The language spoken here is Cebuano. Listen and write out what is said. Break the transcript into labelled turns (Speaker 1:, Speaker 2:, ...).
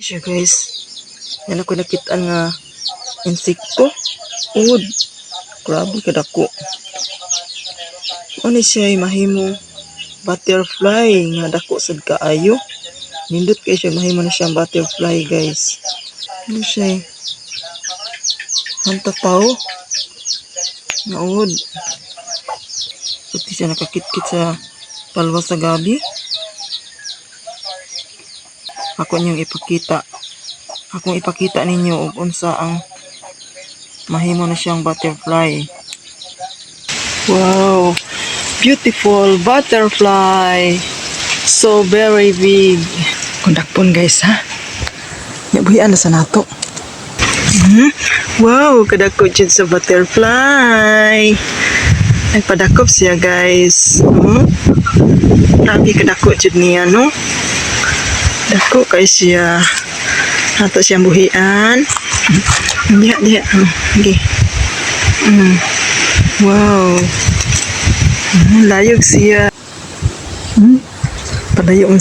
Speaker 1: Siya, guys. Yan ako nakitaan nga insekto. Ud. Grabe kadako. Ano siya ay mahimo butterfly nga dako sad kaayo. Nindot kay siya, mahimo na siyang butterfly, guys. Ano siya eh? Hantataw. Nga uod. Puti siya nakakitkit sa palwas sa gabi. Ako niyong ipakita. Akong ipakita ninyo og unsa ang mahimo na siyang butterfly. Wow! Beautiful butterfly! So very big. Kung dakpon, guys, ha. Ya, buhian na sa nato. Wow, kadako jud sa butterfly. Nagpadakop siya, guys. Grabe kadako jud niya, no? Dako kay siya. Ato siyang buhian. Diha, diha. Okay. Wow. Layog siya. Padayo.